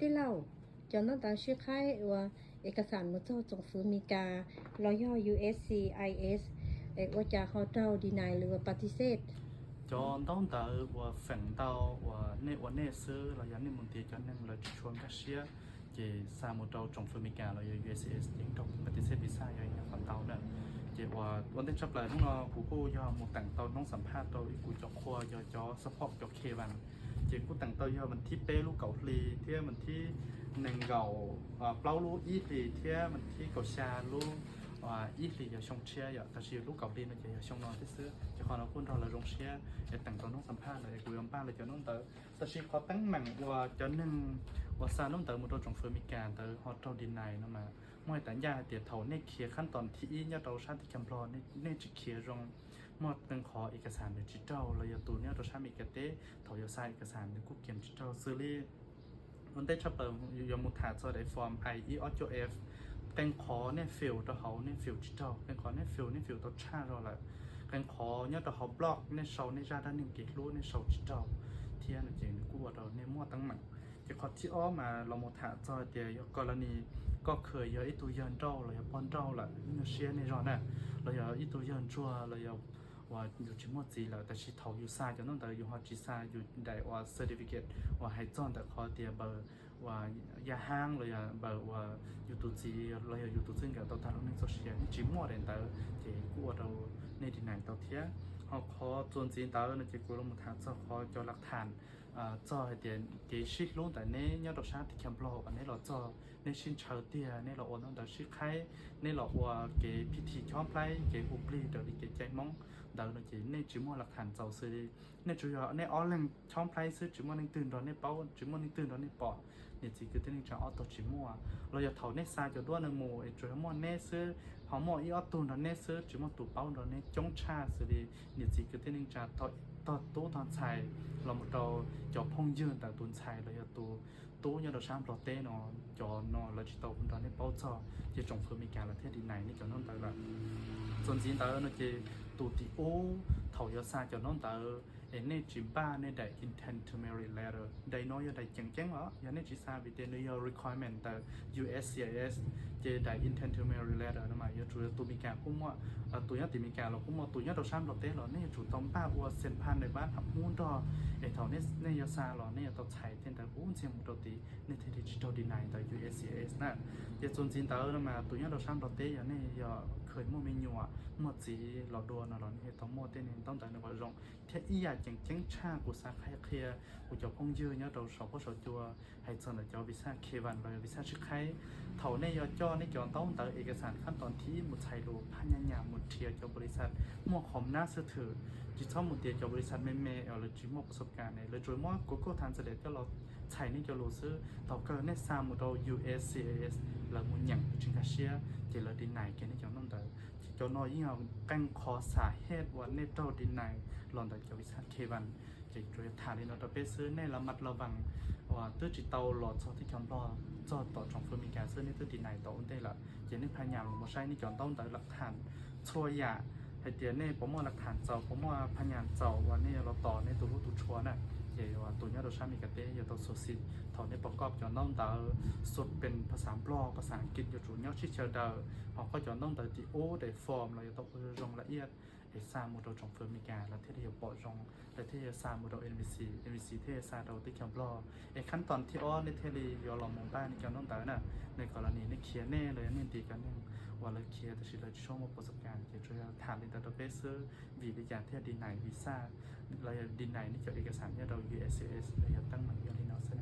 Tij laug, cov ntaub ntawv sib qhaib uas ib kas xam mus txog tsoom fwv Meskas los yog U S C I S, ua cas ho raug deny los yog participate? Cov ntaub ntawv uas feem ntau uas nej ua nej xwb los yog nej mus ntiav cov neeg lawv tsis tshua nkag siab, ces xa mus rau tsoom fwv Meskas los yog U S C I S ces raug participate visa yog ib qho ntau na. Ces ua ua ntej tshaj plaws hnub no kuv kuj yog mus teem tau noob xam phaj rau ib kuv cov qhua yog cov support cov K one, ces kuj teem tau yog vas thib peb lub kaum hli thiab vas thib nees nkaum plaub lub ib hlis thiab vas thib kaum xya lub ib hlis yog xyoo tshiab yom, tab sis lub kaum hli no ces yog xyoo no thiab xwb. Ces qhov no kuj nrog lawv zoo siab es teem tau noob xam phaj lawm es kuv yuav npaj lawv cov noob ntawv. Tab sis qhov teeb meem uas cov neeg uas xa noob ntawv mus rau tsoom fwv Meskas ntawd ho raug deny no mas muaj hais tias ncaj hais tias thaum nej khiav khab toos thib ib nyob rau sab teb chaws Nplog, nej tsis khiav zoo, muaj qee qhov ib kas xam nws tsis raug los yog tus nyob rau sab Meskas teb thaum yuav xa ib kas xam nws kuj kiam tsis raug xws li ua ntej tshaj plaws yuav mus tham txog daim form I ib ob cuaj F, qee qhov nej fill rau hauv nej fill tsis raug, qee qhov nej fill nej fill tau tshaj zog lawm, qee qhov nyob rau hauv blog nej sau nej zaj dab neeg kev hlub nej sau tsis raug thiab no ces nws kuj ua rau nej muaj teeb meem. Ces qhov thib ob mas los mus tham txog hais tias yog koj los nis koj kheev yog ib tug yawg nrauj los yog pog nrauj lawm, nyuaj siab nej zog na, los yog ib tug yawg ntsuag los yog uas yus tsis muaj txiv lawm, tab sis thaum yus xa cov ntaub ntawv yus ho tsis xa yus daim uas certificate uas hais txog ntawm qhov tias npaws uas ya haab los yog npaws uas yus tus txiv los yog yus tus txij nkawm tau tag lub neej txoj sia, nej tsis muaj daim ntawd ces kuj ua rau nej deny tau thiab. Ho qhov txuas ntxiv ntawd no ces kuv los mus tham txog qhov cov laj tham txog hais tias kev sib hlub ntawm neb nyob rau sab teb chaws Nplog uas neb los txog, neb sib ntshaw tiag, neb los ua ntaub ntawv sib qhaib, neb los ua kev phiv thim chob nplhaib, kev hu plig raws li kev cai Hmoob ntawd no ces nej tsis muaj laj tham txaus xws li nej tsuas yog nej ob leeg chob nplhaib xwb, tsis muaj leej twg nrog nej paub, tsis muaj leej twg nrog nej pom, niam txiv kwv tij neej tsa ob tog tsis muaj, los yog thaum nej xa cov duab no mus es tsuas yog muaj neb xwb, ho muaj ib ob tug nrog neb xwb, tsis muaj tus paub nrog neb coob tshaj xws li niam txiv kwv tij neej tsa tog tub tog ntxhais los mus rau cov phooj ywg ntawm tus ntxhais los yog tus tub nyob rau sab Nplog teb no, cov no lawv tsis tau nrog nej paub txog ces tsoom fwv Meskas lawv thiaj deny nej cov ntaub ntawv lawm. Txuas ntxiv ntawd no ces tus tim ub thaum yuav xa cov ntaub ntawv es nej tsis npaj nej daim intent to marry letter, daim no yog daim tseem ceeb os, yog nej tsis xa vim tias nws yog requirement ntawm U S C I S, ces daim intent to marry letter no mas yuav tsum yog tus Meskas kuj muaj, tus nyob tim Meskas los kuj muaj, tus nyob rau sab Nplog teb los nej yuav tsum tau npaj ua xeem phaj daim npab tham hmub nrog, es thaum nej yuav xa los nej yuav tau txhais tej ntawd ub ntxiag mus rau tid nej thiaj li tsis raug deny ntawm U S C I S na. Ces txuas ntxiv ntawd no mas tus nyob rau sab Nplog teb yog nej yog kheev muaj me nyuam muaj txiv los dua no los nej yuav tau muaj tej ntaub ntawv no kom zoo. Thiab ib yam tseem ceeb tshaj kuv xav qhia kuv cov phooj ywg nyob rau saum huab saum cua hais txog ntawm cov visa K one los yog visa sib qhaib, thaum nej yuav coj nej cov ntaub ntawv ib kas xam khab toos thib ib mus txhais lus phaj nyaj nyam mus nrhiav cov npaus lis xaj muaj qhov nab xwb thwm, tsis txhob mus tias cov npaus lis xaj me me uas lawv tsis muaj pas xov kas ne, lawv tsuas muab Google Translate coj los txhais nej cov lus xwb. Thaum kawg nej xa mus rau U S C I S lawv mus nyeem tsis nkag siab ces lawv deny kiag nej cov ntaub ntawv. Ces cov no yeej yog qee qhov xam hej uas nej raug deny los ntawm cov visa K one. Ces tsuas yog tham li no rau peb xwb, nej laj mat laj vas uas twb tsis tau los txog teb chaws Nplog txog tom tsoom fwv Meskas xwb nej twb deny tau ua ntej lawm. Ces nej phaj nyam los mus saib nej cov ntaub ntawv laj tham txhua yam hais tias nej puas muaj laj tham txaus, puas muaj phaj nyam txaus uas nej yuav los tos nej tus hlub tus tshua na. Ces tus nyob rau sab Meskas teb yuav tau xus xim thaum nej pov koj cov ntaub ntawv xus pees phas xas Nplog phas xas Askiv yuav tsum nyob sib xyaw daws, ho koj cov ntaub ntawv tim ub daim form los yuav tau ua zoo laj iab es xa mus rau tsoom fwv Meskas lawv thiaj li yuav pom zoo, lawv thiaj yuav xa mus rau N V C, N V C thiaj yuav xa rau teb chaws Nplog. Es khab toos thib ob nej thiaj li yuav los mus npaj nej cov ntaub ntawv na. Nej kom los nim nej khiav nej los yog nej ntiav cov neeg uas lawv khiav tab sis lawv tsis tshua muaj pas xov kas, ces tsuas yog tham li ntawd rau peb xwb. Vim li cas thiaj deny visa los yog deny nej cov ib kas xam nyob rau U S C I S los yog teeb meem yog li no xwb.